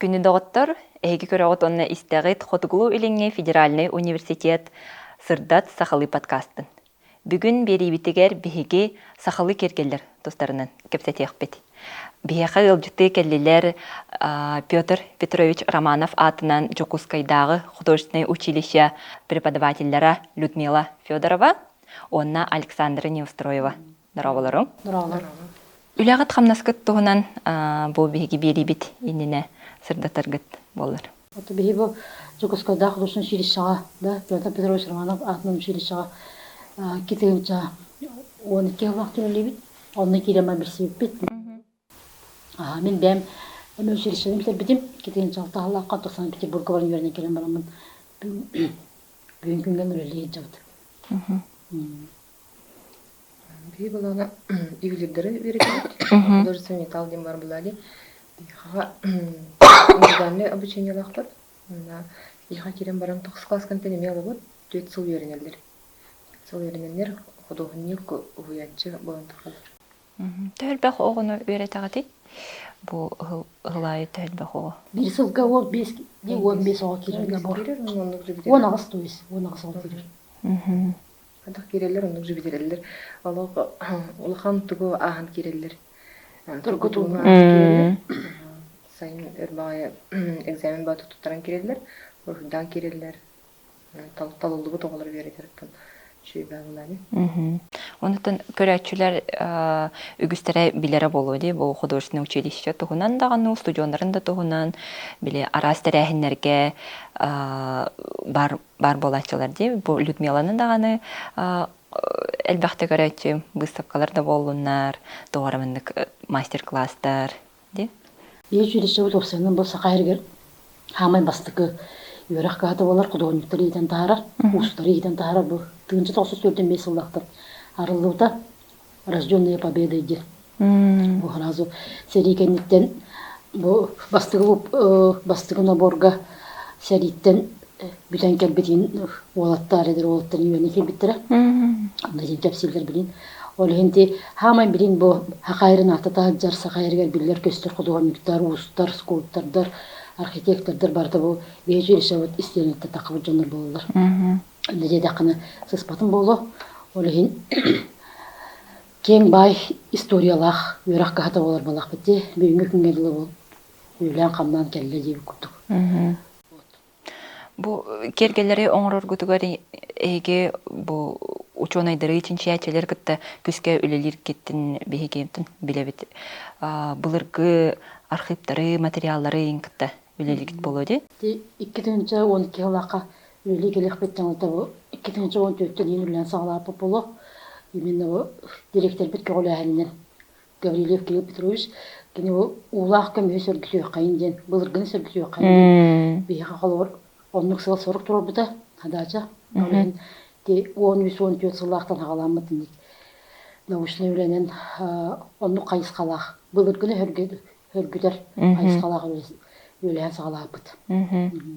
Күндү доҕоттор, эһиги көрөҕүт уонна истэҕит Хотугулуу-Илиҥҥи федеральнай университет Сырдат сахалыы подкастын. Бүгүн биэриибитигэр биһиги сахалыы киэргэллэр тустарынан кэпсэтиэхпит. Биһиэхэ ыалдьыттыы кэллилэр Петр Петрович Романов аатынан Дьокуускайдааҕы художественнай училище преподавателлара Людмила Федорова уонна Александра Неустроева. Дорооболоруҥ. Дорооболор. Үлэҕит-хамнаскыт туһунан бу биһиги биэриибит иннинэ сырдатаргыт буоллар. Вот биһи бу Дьокуускайдаах художественнай училищеҕа да Петр Петрович Романов аатынан училищеҕа китыынча 12 сыллаах үлэлиибит. Онно киирэн билсибиппит. Мин бэйэм эмиэ училищены бүтэрбитим. Китыынча алта сыллаахха Санкт-Петербурга баран үөрэнэн кэлэн бараммын бүгүн күҥҥэ үлэлии сылдьабыт. Биһи былаана ювелирдары үөрэтэбит. Художественный металл диэн баар булаали. Биһиэхэ индивидуальнай обучениелаахпыт. Уонна биһиэхэ киирэн баран тохсус класс кэнниттэн эмиэ ылабыт. Түөрт сыл үөрэнэллэр. Сыл үөрэнэннэр худуоһунньук, уһуйааччы буолан тахаллар. Төһө элбэх оҕону үөрэтэҕитий? Бу ыһыл аайы төһө элбэх оҕо? Биир сылга 15 15 оҕо киирэр набор. 18 то есть 18 оҕо киирэр. Хайдах киирэллэр, оннук же бүтэрэллэр. Олох улахан тугу ааһан киирэллэр. Тургутууну ааһан киирэллэр. Сайын өр баҕайы экзамен баҕа туттаран киирэллэр, уруһуйдаан киирэллэр. Талыллыбыт оҕолор үөрэтэртэн үчүгэй буолаani. Онтон көрөөччүлэр үгүстэрэ билэрэ буолуо дии бу художественное училище туһунан даҕаны, устудьуоннарын да туһунан били араас тэрээһиннэргэ баар баар буолааччылар дии. Бу Людмиланы даҕаны элбэхтэ көрөөччү, быыстапкалар да буоллуннар, тоҕо эрэ маннык мастер-класстар дии. Ийэ училищебыт уопсайынан бу Саха сиригэр хаамай бастакы үөрэх кыһата буолар, худуоһунньуктары иитэн таһаарар, уустары иитэн таһаарар бу 1945 сыллаахтан арыллыбыта «Рожденные победой» диэн. Бу сразу сэрии кэнниттэн бу бастакы бастакы наборга сэрииттэн бүтэн кэлбитин уолаттар эдэр уолаттар үөрэнэ киирбиттэрэ. Онно дьин кэпсииллэр билин. Ол иһин ти хаамай билин бу Хахайрын аата таһырдьар Сахайрыгар биллэр-көстөр худуоһунньуктар, уустар, скульптордар, архитектордар барыта бу биһи училищебыт истиэнэтэ таххыбыт дьоннор буолаллар. Иннэ диэтэххинэ сыспатым буолуо. Ол иһин киэҥ баай историялаах үөрэх кыһата буолар буоллахпыт дии. Бүгүҥҥү күҥҥэ дылы бу үлэлээн-хамнаан кэллэ диэбит курдук. Бу киэргэллэри оҥороргутугар эһиги бу учуонайдары, чинчийээччилэри кытта күүскэ үлэлииргиттин биһиги билэбит. Былыргы архыыптары, материаллары иҥ кытта үлэлиигит буолуо дии? 2012 сыллаахха үлэлии кэлиэхпит дьаҥалта бу 2014-тэн иһин үлэлээн саҕалаабыт буолуо. Именно бу дириэктэрбит көҕүлээһининэн Гаврильев Кирилл Петрович кини бу уулаах көмүһү сөргүтүөххэйин диэн, былыргыны сөргүтүөххэйин диэн биһиэхэ холобур оннук сыал-сорук туруорбута задача. Ол иһин 13-14 сыллаахтан саҕаламмыт инник научнай үлэнэн оннук хайысхалаах былыргыны сөргүтэр хайысхалаах үлэһэн саҕалаабыт. Ону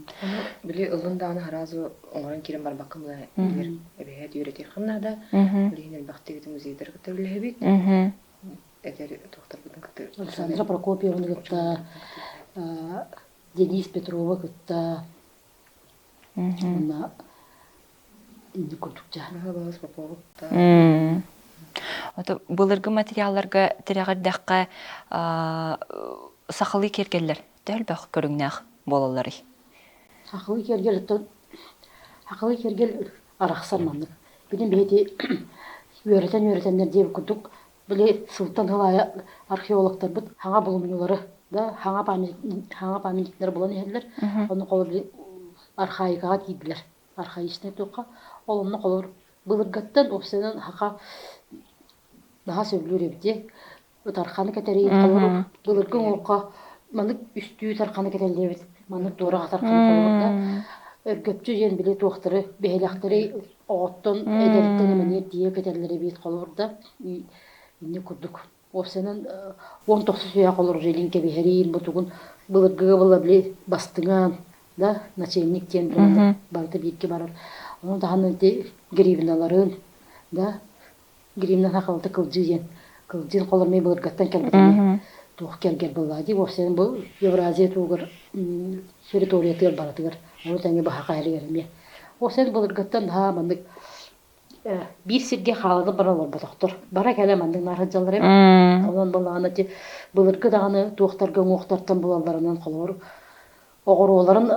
били ыллын даҕаны сразу оҥорон киирэн барбаккын була диир эбэһээт үөрэтиэххин наада. Билигин элбэхтик музейдары кытта үлэлэһэбит. Эдэр тухтарбытын кытта Александра Прокопьеваны кытта Денис Петрова кытта уонна инник курдук дьэ. Баһылыс Попова кытта. Ото былыргы материалларга тирэҕирдэххэ сахалыы киэргэллэр төһө элбэх көрүҥнээх буолалларый? Сахалыы киэргэл оттон сахалыы киэргэл арахсар маннык. Билин биһиги үөрэтэн-үөрэтэннэр диэбит курдук били сылтан сыл аайы археологтарбыт хаҥа булумньулары да хаҥа памятник хаҥа памятниктары булан иһэллэр. Ону холобур архаикаҕа киирдилэр. Архаичнай туохха ол онно холобур былыргаттан уопсайынан саха наһаа сөбүлүүр эбит дии. Ытарханы кэтэриин холобур былыргы оҥооххо маннык үстүү тарханы кэтэллиэбит маннык туора тарханы холобур да өргөпчү диэн били туохтары биһилэхтэри оҕоттон эдэриттэн эмэниэр тиийэ кэтэллэр эбит холобур да инник курдук уопсайынан 19 үйэ холобур илин кэбиһэриин бу тугун былыргыга была били бастыҥа да начальник диэн барыта бииргэ барар ону таһынан ити гривналарын да гривна сахалата кылдьыы диэн кылдьыын холор мэй былыргаттан кэлбит ини. туох кэргэр буоллаҕа дии уопсайынан бу Евразия тугар территориятыгар барытыгар ону тэҥэ баһаха иһэригэр эмиэ уопсайынан былыргыттан наһаа маннык биир сиргэ хаалана баран олорботохтор бара кэлэ маннык наар сылдьаллар эбит онон былаана ити былыргы даҕаны туохтарга уҥуохтартан булалларынан холобур оҕуруоларын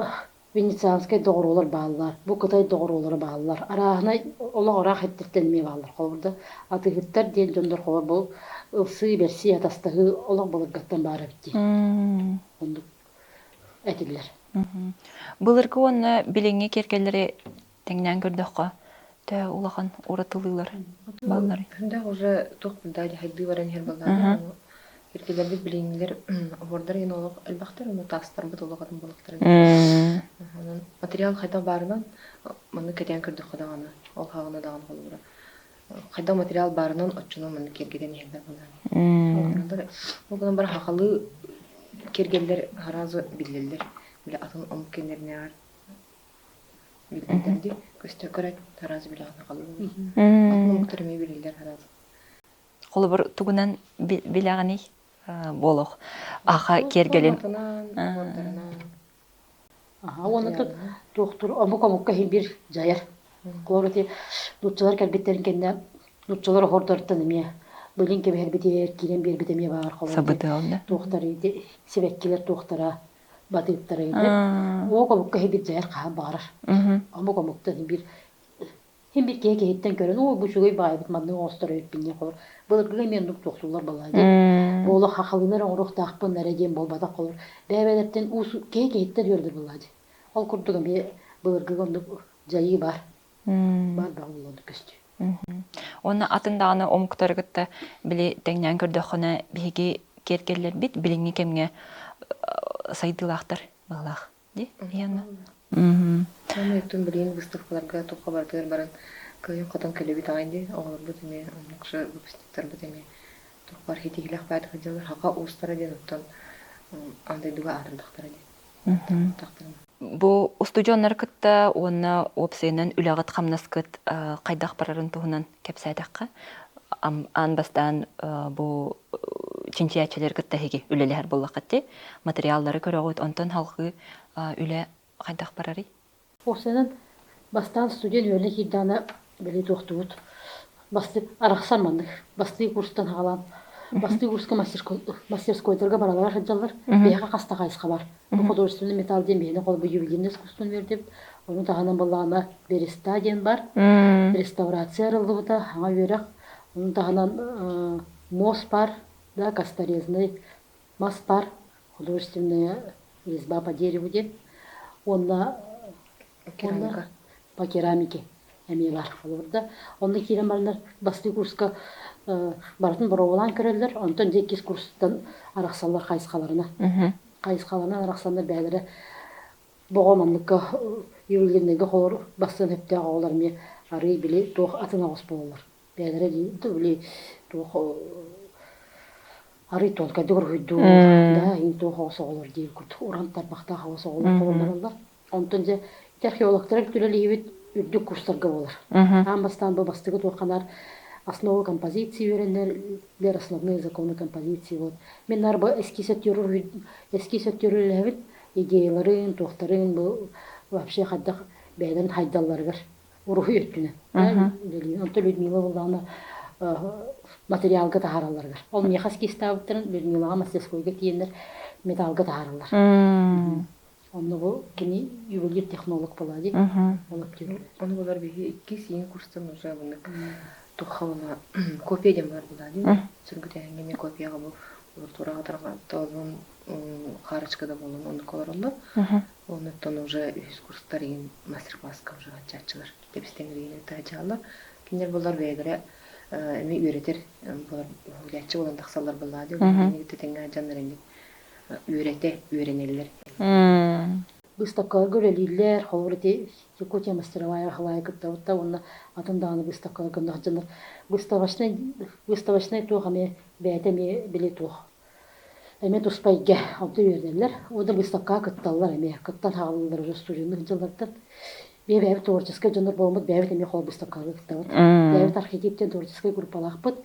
Венецианскай доҕоруолар бааллар, бу Кытай доҕоруолара бааллар. Арааһынай олох ыраах эттэртэн эмиэ бааллар. Холобур да атыыһыттар диэн дьоннор холобур бу ылсыы, бэрсии, атастаһыы олох былыргаттан баар эбит дии. Оннук этиллэр. Былыргы уонна билиҥҥи киэргэллэри тэҥнээн көрдөххө, төһө улахан уратылыылар баалларый? Хүндэх уже туох да хайдыы баран иһэр баллаада. Киркилэрбит билиҥҥилэр оһуордар иһин олох элбэхтэр, ону таастарбыт олох атын буолуохтара. Онон материал хайдах баарынан маннык кэтээн көрдөххө даҕаны, ол хаҕына даҕаны холобура хайдах материал баарынан оччонон маннык киэргэтэн иһэллэр буолаан. Ол гынан баран хахалыы киэргэллэр сразу биллэллэр. Бile атын омук кэннэринээҕэр биллэллэр дии. Көстө көрөт сразу билэҕин хахалыы. Атын омуктар эмиэ билэллэр сразу. Холобур, тугунан билэҕиний буолуох аха киэргэлин Аха уонна туохтур омук омукка иһин биир дьайар. Холобур ити нууччалар кэлбиттэрин кэннэ нууччалар оһордоруттан эмиэ былин кэбиһэрбитигэр киирэн биэрбит эмиэ баар холобур сабыдыална туохтар ити сибэккилэр туохтара батыыптара ити омук омукка иһин биир дьайар хаһан баҕарар. Омук омуктан биир Син биир киһи киһиттэн көрөн, оо, бу үчүгэй баайбыт маннык оҥостор эбиппин диэн холор. Былыргыга эмиэ оннук туохтууллар балаа дии. Бу олох хахалыны эрэ оҥоруохтаахпын эрэ диэн буолбатах холор. Бэйэ-бэйэлэриттэн уус киһи киһиттэн үөрдэр буоллаа дии. Ол курдук эмиэ былыргыга оннук дьайыы баар. Баар бөҕө буолла оннук көстүү. Уонна атын даҕаны омуктары кытта били тэҥнээн көрдөххүнэ биһиги киэргэллэрбит билиҥҥи кэмҥэ сайдыылаахтар быһыылаах. Ди, Яна. Саамай оттон билигин выставкаларга туохха барытыгар баран кыайан-хотон кэлэбит аҕай дии. Оҕолорбут эмиэ оннук же выпускниктарбыт эмиэ туох баар ситиһиилээх баайдык сылдьаллар. Хаха уустара диэн оттон аан дойдуга аатырдахтара диэн. Бу устудьуоннары кытта уонна уопсайынан үлэҕит-хамнаскыт хайдах барарын туһунан кэпсээтэххэ, аан бастаан бу чинчийээччилэри кытта эһиги үлэлэһэр буоллаххыт дии, материаллары көрөҕүт, онтон салҕыы үлэ хайдах барарый? Уопсайынан, бастаан студент үөрэнэ киирдэҕинэ, били туохтуубут, бастыы арахсан маннык, бастыы курстан саҕалаан, бастыы курска мастерскойдарга баралара сылдьаллар, биһиэхэ хас да хайысха бар. Бу художественный металл диэн биһиэхэ холобур ювелирный искусствоны үөрдэбит, ону таһынан былаана береста диэн бар, реставрация арыллыбыта, саҥа үөрэх, ону таһынан муос бар, да, косторезный мас бар, художественная резьба по дереву диэн уонна Керамика. По керамике эмиэ баар холобур да. Онно киирэн бараннар бастакы курска барытын боруобалаан көрөллөр, онтон дьэ иккис курстан арахсаллар хайысхаларына. Хайысхаларынан арахсаннар бэйэлэрэ боҕо манныкка ювелирныйга холор бастыан сөптөөх оҕолор эмиэ арыый били туох атын оҕус буолаллар. Бэйэлэрэ били туох арый тонкайдык уруһуйдуур да иин туох оҕус оҕолор диир курдук уран тарбахтаах оҕус оҕолор холоннороллор. Онтон дьэ ити археологтара үлэлиибит үрдүк курстарга буолар. Аан бастаан бу бастакы туохханаар основы композиции үөрэннэр, основные законы композиции вот. Мин нар бу эскиз өттүөр эскиз өттүөр үлэлэһэбит идеяларын, туохтарын бу вообще хайдах бэйэлэрин хайдалларыгар уруһуй өттүнэн үлэлиир. Онтон Людмила буллаҕына материалга таһааралларыгар. Ол миэхэ эскизтаабыттарын Людмилаҕа мастерскойга тиийэннэр металлга таһаараллар. Онно бу кини ювелир технолог буолаа дии. Ону булар биһи иккис иин курстан уже мынык тухха уна копия диэн бар булаа дии. Сүргүтээҥҥэ эмиэ копияҕа бу тураҕа тарҕатталын харочка да буолун оннук олороллор. Оннуттан уже үһүс курстар иин мастер-класска уже аччааччылар тэбистэн таһдьааллар. Кинилэр булар бэйэлэрэ эми үөрэтэр булар уһуйааччы буолан тахсаллар булаа дии. Кинини тэҥҥэ дьаннар инник үөрэтэ үөрэнэллэр. Быыстапкаларга үлэлииллэр, холобур ити Якутия мастеровая Ахылаайа кыттабыт уонна атын даҕаны быыстапкаларга онно сылдьаннар выставочнай выставочнай туох эмиэ бэйэтэ эмиэ били туох эмиэ туспа эйгэ онто үөрэнэллэр уонна быыстапкаҕа кытталлар эмиэ кыттан хаалаллар уже студенныы сылдьаллартан бэйэ бэйэбит творческай дьоннор буоламмыт бэйэбит эмиэ холобур быыстапкаларга кыттабыт бэйэбит архетип диэн творческай группалаахпыт.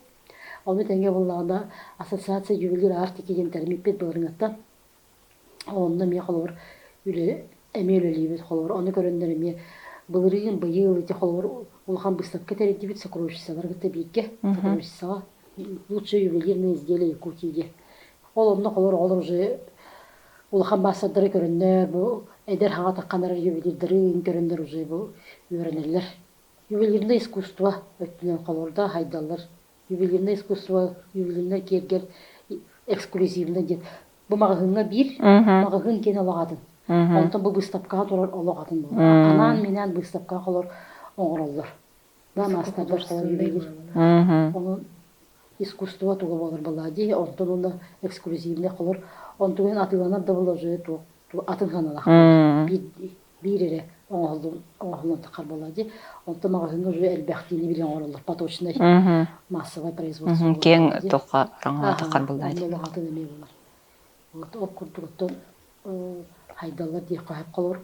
Ону тэҥэ буоллаҕына ассоциация ювелир Арктики диэн тэрийбиппит былырыҥҥыттан. Онно эмиэ холобур үлэ эмиэ үлэлиибит холобур ону көрөннөр эмиэ былырыын быйыл ити холобур улахан быыстапка тэрийдибит сокровищалары кытта бииргэ сокровищаҕа лучшие ювелирные изделия Якутии диэн. Ол онно холобур оҕолор уже улахан маастардары көрөннөр бу эдэр хаҥа тахханар ювелирдары көрөннөр уже бу үөрэнэллэр. Ювелирное искусство өттүнэн холобурда хайдаллар. Ювелирное искусство, ювелирное киэргэл эксклюзивно диэн. Бу маҕаһыыҥҥа биир, маҕаһыын киэн олох атын. Онтон бу быыстапкаҕа турар олох атын буолар. Анаан-минээн быыстапкаҕа холор оҥороллор. Да, маастардар холор ювелир. Ону искусство туга буолар балаа дии, онтон уонна эксклюзивный холор. Онтугун атыыланар да буолар уже атын ханалаах биир биир эрэ оҥоһуллан таххар буолла дии. Онтон маҕаһыыҥҥа уже элбэхтиини билэн оҥороллор поточный массовое производство Киэҥ туохха раҥаҕа таххар буолла дии. Олох атын эмиэ буолар. Вот ол курдук оттон хайдаллар диэххэ сөп холобур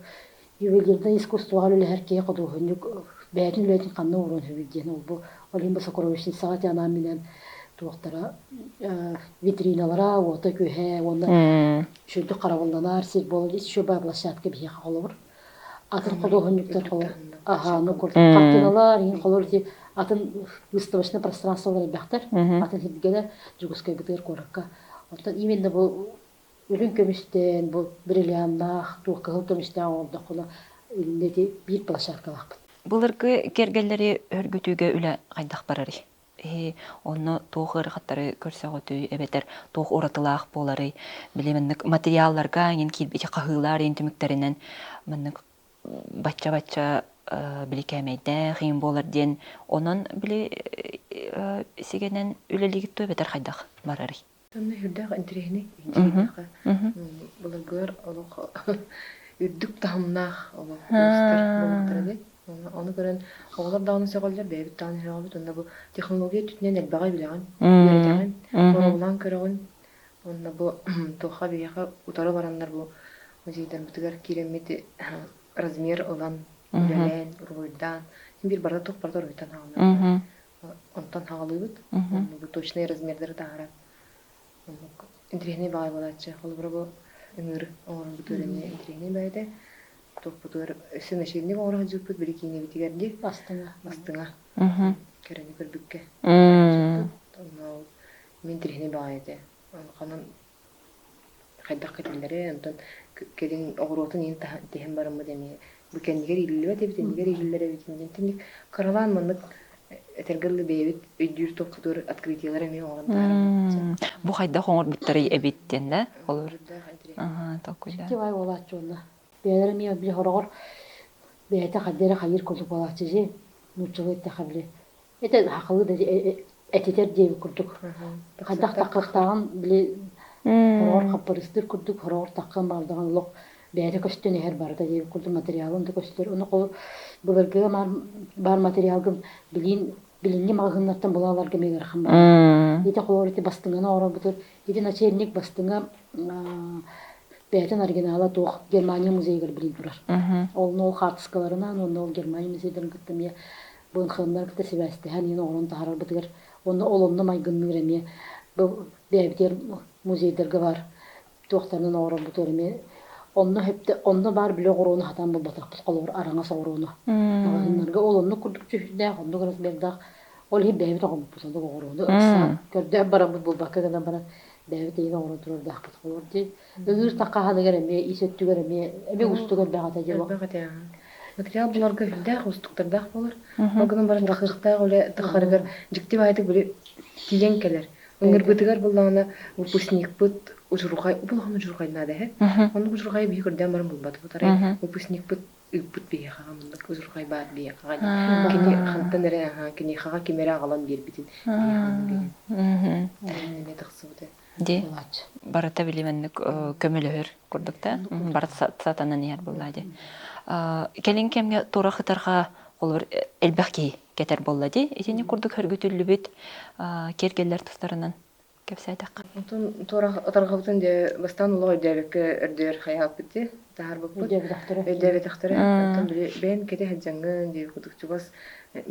ювелирное искусствоҕа үлэлэһэр киһи худуоһунньук бэйэтин үлэтин ханна ууран сөбүй диэн ол бу ол иһин бу сокровищницаҕа ти анаан-минээн туохтара витриналара уота-күөһэ уонна үчүгэйдик харабылланар сир буолан еще баа площадка биһиэхэ холобур атын худуоһунньуктар холобур аһааны курдук хартыыналар иһин холобур ити атын выставочный пространстволар элбэхтэр атын сиргэлэр Дьокуускайбытыгар куоракка оттон именно бу үрүҥ көмүстээн бу бриллианнаах туох кыһыл көмүстээх оҥордоххуна иннэ ити биир площадкалаахпыт. Былыргы киэргэллэри өргүтүүгэ үлэ хайдах барарый? Эһи онно туох ыарахаттары көрсөҕүтүй эбэтэр туох уратылаах буоларый? Били маннык материалларга эҥин киирбит хаһыылар иин түмүктэринэн маннык бачча-бачча били кээмэйдээх иин буолар диэн онон били сигэнэн үлэлиигит дуо эбэтэр хайдах барарый? Онно сүрдээх интэриэһинэй инчэйдэххэ былыргылар олох үрдүк таһымнаах олох уустар буолуохтара эбит. Ону көрөн оҕолор даҕаны сөҕөллөр, бэйэбит даҕаны сөҕөбүт. Онно бу технология өттүнэн элбэҕи билэҕин, үөрэтэҕин, боруобалаан көрөҕүн. Онно бу туохха биһиэхэ утары бараннар бу музейдарбытыгар киирэммит размер ылан, үлэлээн, уруһуйдаан, син биир барыта туох барыта уруһуйтан хаалар. Онтон хаҕалыыбыт. Бу точнай размердары таһааран оннук интэриэһинэй баҕайы буолааччы. Холобура бу ыҥыыр оҥорорбутугар эмиэ интэриэһинэй баҕайы Туохпутугар өссө начальник оҥоро сылдьыбыппыт били киинэбитигэр дии. Бастыҥа. Бастыҥа. Кэрэни көрбүккэ. Онно мин интэриэһинэй баҕайы этэ. Ханан хайдах кэтиллэрэ, онтон кэлин оҕуруотун иһин тиһэн бараммыт эмиэ бу кэннигэр иилиллибэт эбит, иннигэр иилиллэр эбит диэн итинник кыралаан маннык этэргэ дылы бэйэбит өйдүүр топпутугар открытиелар эмиэ оҥорон таһаарабыт. Бу хайдах оҥорбуттарый эбит диэн да? Олор. Толкуйда. Дьикти баай буолааччы уонна бэйэлэрэ эмиэ били хороҕор бэйэтэ хайда эрэ хайыыр курдук буолааччы дии нууччалыы эттэххэ били Это хахылы да этитэр диэбит курдук. Хайдах таххахтааҕын били хороҕор хаппырыстыыр курдук хороҕор таххан баалдаҕын олох бэйэтэ көстөн иһэр барыта диэбит курдук материалын да көстөр. Ону холу былыргы баар материалгын билиин билиҥҥи маҕаһыыннартан булааларга эмиэ ыарахан баҕайы. Ити холобур ити бастыҥаны оҥорбутур ити начальник бастыҥа бэйэтин оригинала туох Германия музейыгар билин турар. Ол ол хаартыскаларынан уонна ол Германия музейдарын кытта эмиэ быынханнар кытта сибээстэһэн иһин оҥорон таһаарарбытыгар уонна ол онно майгынныыр эмиэ бу бэйэбитигэр музейдарга баар туохтарынан оҥорорбутугар эмиэ онно сөптө онно баар били оҕуруону хатаан булбатахпыт холобур араҥас оҕуруону маҕаһыыннарга ол оннук курдук дьүһүннээх оннук размердаах ол иһин бэйэбит оҥорбуппут оннук оҕуруону ыксаан көрдөөн бараммыт булбакка гынан баран бэйэбит эйиги оҥорон турардаахпыт холобур дии Ыҥыыр таххаһаныгар эмиэ ис өттүгэр эмиэ эмиэ уустук элбэх этэ дьэ Элбэх этэ. Материал буларга сүрдээх уустуктардаах буолар. Ол гынан баран тахыахтаах үлэ таххарыгар дьикти баайдык били тиийэн кэлэр. Ыҥырбытыгар буллаҕына выпускникпыт удьурҕай улахан удьурҕай наада эһэ. Оннук удьурҕайы биһи көрдөөн баран булбатыбыт. Арай выпускникпыт ыыппыт биһиэхэ маннык удьурҕай баар биһиэхэ кини хантан эрэ киниэхэҕэ ким эрэ аҕалан биэрбитин биһиэхэ биэрэн. Эмиэ тахсыбыта. Ди барыта били маннык көмөлөһөр курдук да барыта сатанан иһэр буолла ди. Кэлин кэмҥэ тура хытарга холобур элбэх киһи кэтэр буолла ди. Итини курдук хөргүтүллүбүт киэргэллэр тустарынан. Кэпсээтэххэ. Онтон туора ытарҕабытын дьэ бастаан олох өйдөөбөккө өрдөөр хайааппыт дии таһаарбыппыт. Өйдөөбөтөхтөрө. Өйдөөбөтөхтөрө. Оттон били бэйэн кэтэ сылдьаҥҥын дии курдук чугас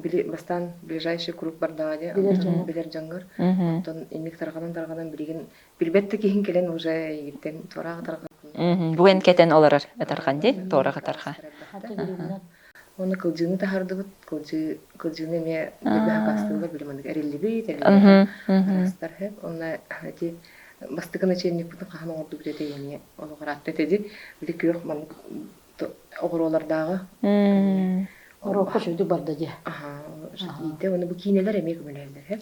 били бастаан ближайший круг бардаҕа дии Билэр дьоҥҥор. билэр дьоҥҥор. Оттон инник тарҕанан-тарҕанан билигин билбэт да киһиҥ кэлэн уже эйигиттэн туораах ытарҕа. Бүгүн кэтэн олорор ытарҕан дии туорах ытарҕа. Уонна кылдьыыны таһаардыбыт. Кылдьыы, кылдьыыны эмиэ дэлби хакаастыыллар, били маннык эриллибит, эриллибит араастар сөп. Онно ити бастакы начальникпытын хаһан оҥордубут этэй эмиэ олох ыраатта этэ дии. Били күөх маннык оҕуруолардааҕы Оруокка сүдү барда дии. Аха, иитэ. Уонна бу киинэлэр эмиэ көмөлөһөллөр сөп.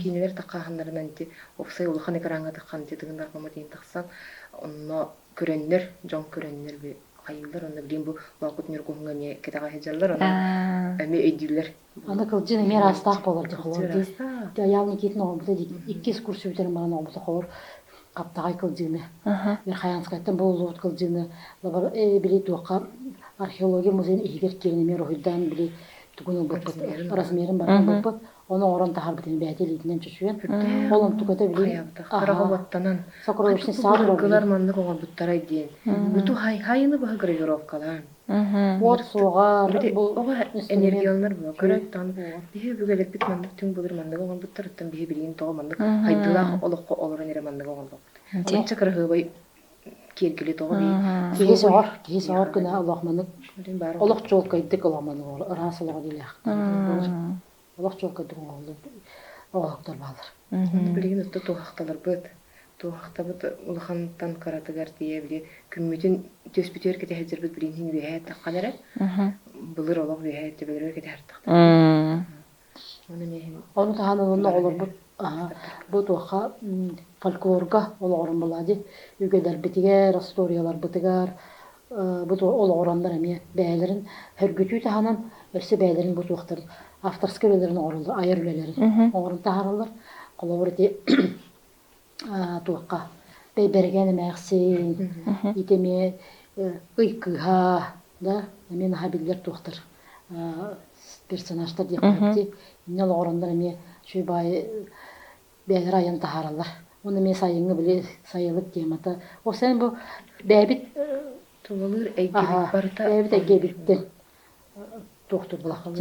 Киинэлэр таххааһыннарынан ити уопсай улахан экраҥҥа таххан ити тыгыннарбаммыт иһин тахсан, онно көрөннөр, дьон көрөннөр хайыыллар уонна билигин бу Лоокут Ньургуһуҥҥа эмиэ кэтэҕэ сылдьаллар онон эмиэ өйдүүллэр. Аны кылдьын эмиэ араастаах буолар дии холор дии. Айаал Никитин оҕобута дии иккис курс бүтэрэн баран оҕобута холор хаптаҕай кылдьыыны. Верхоянскайтан булуллубут кылдьыыны били туохха археология музейын иһигэр киирэн эмиэ уруһуйдаан били тугун ылбыппыт размерын барытын ылбыппыт Ону оҥорон таһаарбытын бэйэтэ илиитинэн чочуйан, ол онтуката билин хараҕа уоттанан сокровищный сад былыргылар маннык оҥорбуттарай диэн буту хайыны баһы гравировкалаан уот суоҕар бу оҕо энергияланар була көрөттөн биһи өбүгэлэрбит маннык түҥ былыр маннык оҥорбуттар оттон биһи билигин тоҕо маннык хайдылаах олоххо олорон эрэ маннык оҥорбоппут онча кыраһыабай киэргэли тоҕо бии киһи сөҕөр киһи сөҕөр гына олох маннык олох чуолкайдык олох маннык ыраас олоҕо диилээх олох чуолкайдык оҥоһуллубут оҕоһуктар бааллар. Билигин отто туоһахталарбыт, туоһахтабыт улахантан кыратыгар тиийэ били күммүтүн түөспүтүгэр кэтэһэ сылдьарбыт билигин иһин үөһээ таххан эрэ. Былыр олох үөһээ төбөлөрүгэр кэтэһэр тахтар. Ону таһынан онно оҕолорбут бу туохха фольклорга олоҕуран буоллаҕа дии үгэлэрбитигэр, остуоруйаларбытыгар бу олоҕураннар эмиэ бэйэлэрин сөргүтүү таһынан өссө бэйэлэрин бу туохтарын авторскай үлэлэрин оҥороллор, айар үлэлэрин оҥорон таһаараллар. Холобур ити туохха Бэйбэригэн эмээхсин, ити эмиэ ый кыыһа да эмиэ наһаа биллэр туохтар персонажтар диэххэ сөп инньэ олоҕураннар эмиэ үчүгэй баайы бэйэлэрэ айан таһаараллар. Уонна эмиэ сайыҥҥы били сайылык темата. Ол сен бу бэйэбит тулалыыр эйгэбит барыта бэйэбит эйгэбиттэн туохтур булахпыт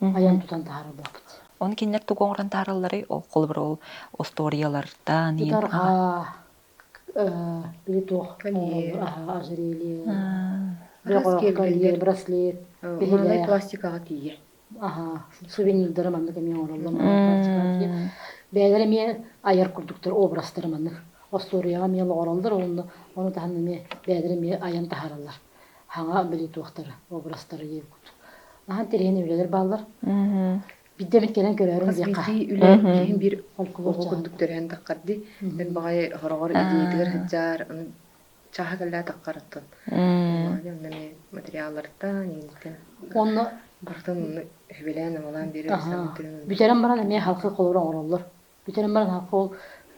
айан тутан таһаарар булахпыт. Оны кинилэр тугу оҥорон таһааралларый? Ол холобур ол остуоруйалартан Ытарҕа, били туох ожерелье, колье, браслет, Малай пластикаҕа тиийэ. Аха, сувенирдары маннык эмиэ оҥороллор, бэйэлэрэ эмиэ айар курдуктар, образтары маннык остуоруйаҕа эмиэ олоҕороллор, уонна ону таһынан эмиэ бэйэлэрэ эмиэ айан таһаараллар. Хаҥа били туохтары, образтары диэбит курдук. Наһаа интэриэһинэй үлэлэр бааллар. Биирдэ эмит кэлэн көрөөрүҥ Хас диэххэ. биирдии үлэ киһим биир оҕо курдук төрөөн таххар дии. Мен баҕайы хороҕор идеятыгар сылдьаар, чааһа кэллээ таххарыттан. Онно эмиэ материаллартан, иинтэн Онно барытын онно сүбэлээн-амалаан биэрэр Бүтэрэн баран эмиэ халқы холобур оҥороллор. Бүтэрэн баран халқы ол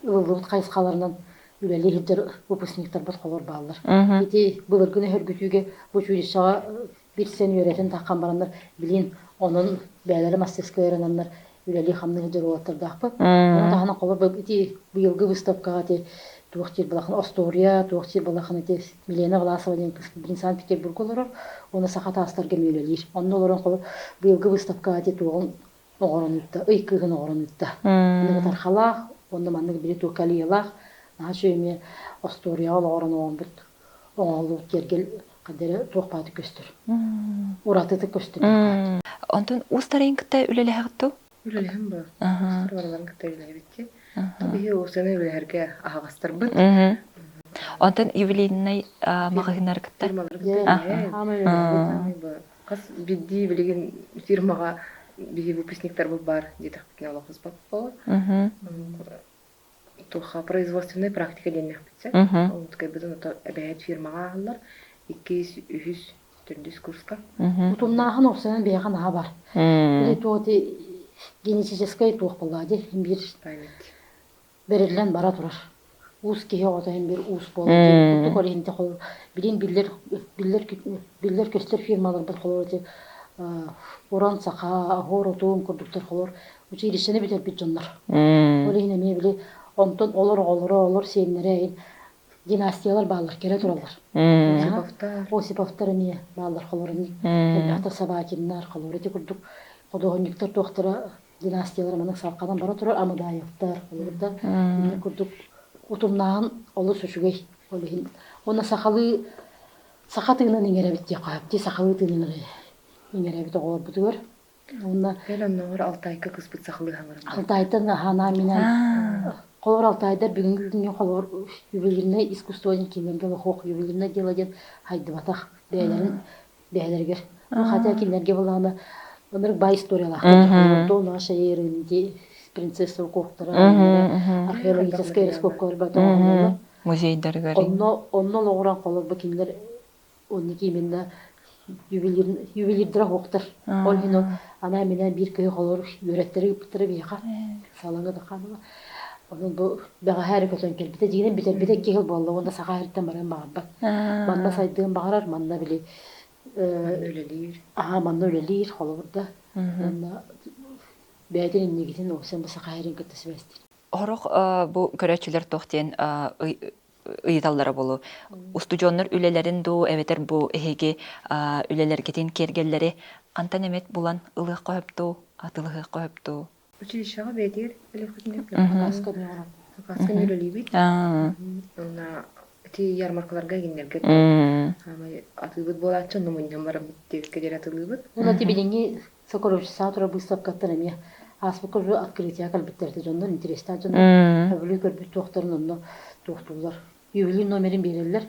ылыллыбыт хайысхаларынан үлэлии сылдьар выпускниктарбыт холор бааллар. Ити былыргыны сөргүтүүгэ бу училищеҕа билсэн үөрэтэн таххан бараннар билин онон бэйэлэрэ мастерскойарананнар үлэлии-хамныы сылдьар уолаттардаахпыт. Ону таһынан холобур ити быйылгы выставкаҕа ити туох диир балахан остуоруйа, туох диир балахан ити Милена Власова диэн кыыс билин Санкт-Петербурга олорор уонна саха таастарга эмиэ үлэлиир. Онно олорон холобур быйылгы выставкаҕа ити туоҕун оҥорон ыытта, ый кыыһын оҥорон ыытта. Маннык ытархалаах уонна маннык били туох калиялаах наһаа үчүгэй эмиэ остуоруйаҕа олоҕуран оҥорбут оҥоһуллубут киэргэл ханна туох бааты көстөр. Уратытык көстөр. Онтон уустарыйын кытта үлэлэһэҕит дуу? Үлэлэһэн бу. Уустар барыларын кытта үлэлэһэбит. Биһи уустаны үлэлэһэргэ аһаҕастарбыт. Онтон ювелирнай маҕаһыыннары кытта? Фирмалары кытта Хас биирдии билигин фирмаҕа биһи выпускниктарбыт баар диэтэхпитинэ олох ыспат буолар. Туохха производственная практика диэннэхпит сөп. Ол кэлбитин ото эбэһээт фирмаҕа ааһаллар. Иккис, үһүс, төрдүс курска. Утумнааһын уопсайынан биһиэхэ наһаа бар. Били туох ити генетическэй туох буоллаҕа дии биир Память. бэриллэн бара турар. Уус киһи оҕото иһин биир уус буолар диэн курдук ол иһин билин биллэр биллэр биллэр көстөр фирмаларбыт холобур ити уран саха, оһуор отуун курдуктар холобур училищены бүтэрбит дьоннор. Ол иһин эмиэ били Онтон олор оҕолоро, олор сиэннэрэ династиялар бааллар, кэлэ тураллар. Осиповтар. Осиповтар эмиэ бааллар холоруник. Элбэхтэр Собакиннар, холобур ити курдук худуоһунньуктар туохтара династиялара маннык салҕанан бара турар Амыдаевтар, холобур да инник курдук утумнааһын олус үчүгэй. Ол иһин уонна сахалыы саха тыынын иҥэрэбит диэххэ сөп дии, сахалыы тыынын иҥэрэбит оҕолорбутугар. Уонна Бэл оннооҕор Алтайга кыспыт сахалыы хаҥырым. Алтайтан аһаанаа минэн холобур Алтайдар бүгүҥҥү күҥҥэ холобур ювелирное искусство диэн кинилэргэ олохуох ювелирное дело диэн хайдыбатах бэйэлэрин бэйэлэригэр. Ну хотя кинилэргэ былаана ынырык баай историялаахтар до нашей эры принцесса укоктара археологическай раскопкалар бата Музейдарыгар. Онно онно олоҕуран холобур кинилэр Оннук именно ювелир, ювелирдара суохтар. Ол иһин ол анаа минээн биир кыһы холор үөрэттэри ыыппыттара биһиэхэ. Салаҥа да хаалла. Онон бу бэҕэһээ эрэ көтөн кэлбитэ. Дьиҥинэн бүтэрбитэ икки сыл буолла уонна саха сириттэн барыан баҕарбат. Манна сайдыан баҕарар, манна били Манна үлэлиир. Аһаа, манна үлэлиир, холобур да. Уонна бэйэтин иннигитин уопсайын бу саха сирин кытта сибээстиир. Сорох бу көрөөччүлэр туох диэн ыйыталлара буолуо. Устудьуоннар үлэлэрин дуу, эбэтэр бу эһиги үлэлэргитин киэргэллэри хантан эмит булан ылыахха сөп дуу, атыылаһыахха сөп дуу? Училищеҕа бэйэтигэр элэххитинэ Сакааска оҥорон. Сакааска үлэлиибит. Уонна ити ярмаркаларга кинилэргэ атыыбыт буолааччы, онно мунньан бараммыт диэбиккэ диэри атыылыыбыт. Уонна ити билиҥҥи Сокорович тура быыстапкаттан эмиэ ааспыкка уже открытие кэлбиттэр этэ дьоннор интерестээх дьоннор сөбүлүү көрбүт туохтарын онно туохтууллар ювелир номерин биэрэллэр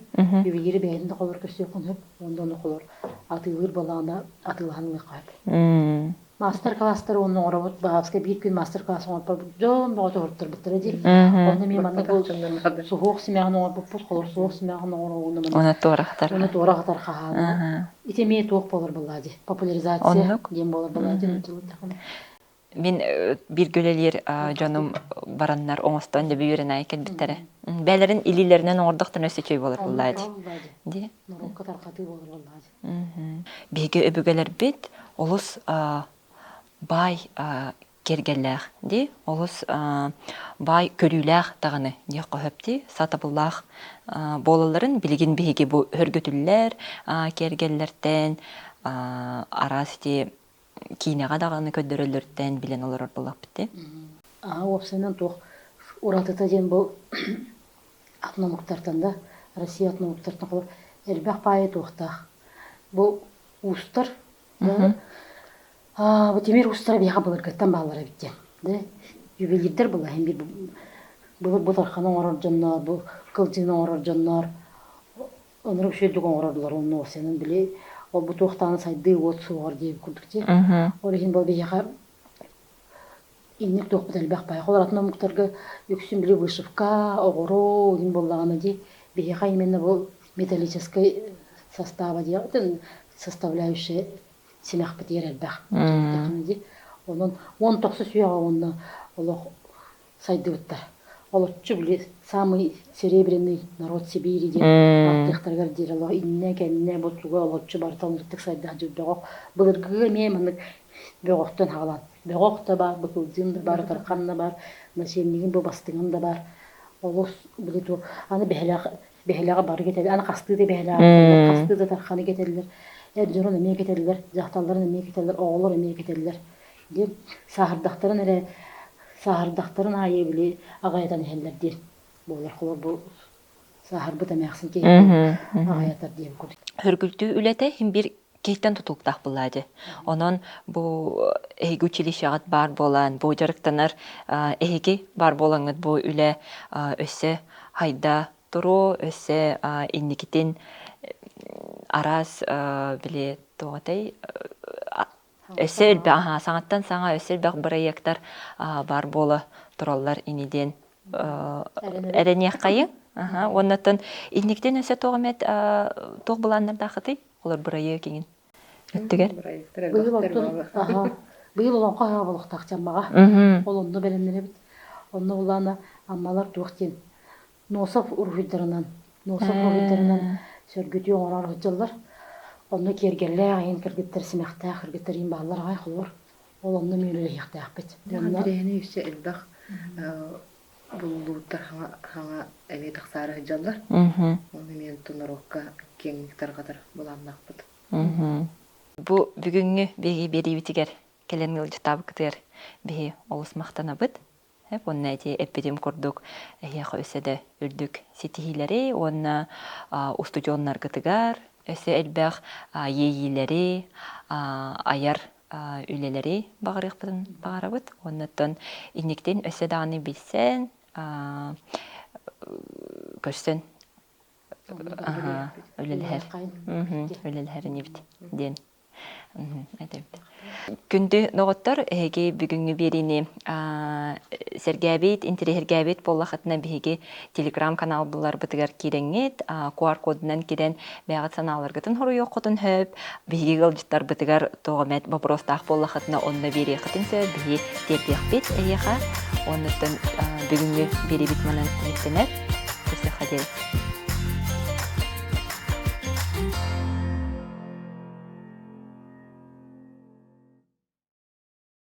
ювелири бэйэтин да холор көрсүөххүн сөп уонна ону холор атыылыыр балаана атыылаһан ылыахха сөп мастер-класстары уонна оҥоробут баҕаска биир күн мастер-класс оҥорбут дьон бөҕөтө оһортарбыттара дии онно эмиэ манна бу суһуох симэҕин оҥорбуппут холор суһуох симэҕин оҥорууну Уна туора хатар. Уна туора хатар хаһаана Ити эмиэ туох буолар буоллаа дии? Популяризация Оннук. диэн буолар буоллаа дии нууччалыы Мин бииргэ үлэлиир дьонум бараннар оҥостон дьэ үөрэнэ кэлбиттэрэ. Бэйэлэрин илиилэринэн оҥордохторуна өссө үчүгэй буолар буоллаа дии. Дии. Норуокка тарҕатыы буолар буоллаа дии. Биһиги өбүгэлэрбит олус баай киэргэллээх дии, олус баай көрүүлээх даҕаны диэххэ сөп дии, сатабыллаах буолалларын билигин биһиги бу өргөтүллэр киэргэллэртэн араас ити киинэҕэ даҕаны көрдөрөллөртөн билэн олорор буоллахпыт дии. Аа, уопсайынан туох уратыта диэн бу атын омуктартан да, Россия атын омуктартан холобур элбэх баайы туохтаах. Бу уустар Бу тимир уустара биһиэхэ былыргыттан бааллар эбит диэн. Дэ ювелирдэр была иһин биир былыр бу тарханы оҥорор дьоннор, бу кылдьыыны оҥорор дьоннор оннук үчүгэйдик оҥороллор онно уопсайынан били ол бу туохтааны сайдыы уот суоҕар диэбит курдук дии. Ол иһин бу биһиэхэ инник туохпут элбэх баай. Холор атын омуктарга үксүн били вышивка, оҕуруо иһин буоллаҕына дии биһиэхэ именно бу металлическай состава диэн составляющая симэхпитигэр элбэх дии. Онон 19 үйэҕэ уонна олох сайдыбыттар. Олоччу били самый серебряный народ Сибири диэн ааттыахтарыгар диэри олох иннэ-кэннэ бу туга олоччу барыта оннуктук сайда сылдьар бөҕөх. Былыргыга эмиэ маннык бөҕөхтөн хаалан. Бөҕөх да баар, быкылдьыын да баар, ытархан да баар, начальнигын бу бастыҥын да баар. Олус били ту аны бэһэлээх бэһэлэҕэ бары кэтэллэр, аны хастыы да бэһэлэҕэ кэтэллэр, хастыы да тарханы кэтэллэр, эр дьонун эмиэ кэтэллэр, дьахталларын эмиэ кэтэллэр, оҕолор эмиэ кэтэллэр диэн сааһырдахтарын эрэ сааһырдахтарын аайы били аҕайатан иһэллэр диэн буолар. Холобур бу сааһырбыт эмээхсин киһи аҕайатар диэн курдук. Хөргүлтүү үлэтэ иһин биир киһиттэн тутулуктаах буоллаа дии. Онон бу эһиги училищеҕыт баар буолан, бу дьарыктанар эһиги баар буолаҥҥыт бу үлэ өссө хайда туруо, өссө инникитин араас били туох этэй өссө элбэх саҥаттан саҥа өссө элбэх бырайыактар баар буола тураллар ини диэн эрэниэххэйиҥ. Уоннаттан инниктин өссө туох эмэт туох былааннардаахытый? Олор бырайыак иҥин өттүгэр. Быйыл оттон быйыл олоҥхо аһа болохтаах Чаммаҕа. Ол онно бэлэмнэнэбит. Онно улаана Аммалар туох диэн Носов уруһуйдарынан Носов уруһуйдарынан сөргүтүү оҥорор сылдьаллар. Онно киэргэллээх иһин кыргыттар симэхтээх кыргыттар иһин бааллар аҕай холобур. Ол онно мүөлэлэһиэхтээхпит. Онно тэрээһини өссө элбэх. Буллууттар хаҥа хаҥа эмиэ тахсаары сылдьаллар. Оны эмиэ онтон норуокка киэҥник тарҕатар былааннаахпыт. Бу бүгүҥҥү биһиги биэриибитигэр кэлэн ыалдьыттаабыккытыгар биһи олус махтанабыт. Уонна ити эппитим курдук эһиэхэ өссө да үрдүк ситиһиилэри уонна устудьуоннаргытыгар өссө элбэх иэйиилэри, айар үлэлэри баҕарыахпытын баҕарабыт. Уоннаттан инниктин өссө даҕаны билсэн, көрсөн үлэлэһэр үлэлэһэр инибит диэн этэбит. Күндү доҕоттор, эһиги бүгүҥҥү биэриини сэргээбит, интэриэһиргээбит буоллахытына биһиги телеграм-канал буларбытыгар киирэҥҥит, QR-кодунан киирэн бэйэҕит санааларгытын хоруйуоххутун сөп, биһиги ыалдьыттарбытыгар тоҕо эмэ боппуруостаах буоллахытына онно биэриэххитин сөп, биһи тиэрдиэхпит эһиэхэ. Оннуттан бүгүҥҥү биэриибит манан түмүктэнэр. Көрсүөххэ диэри.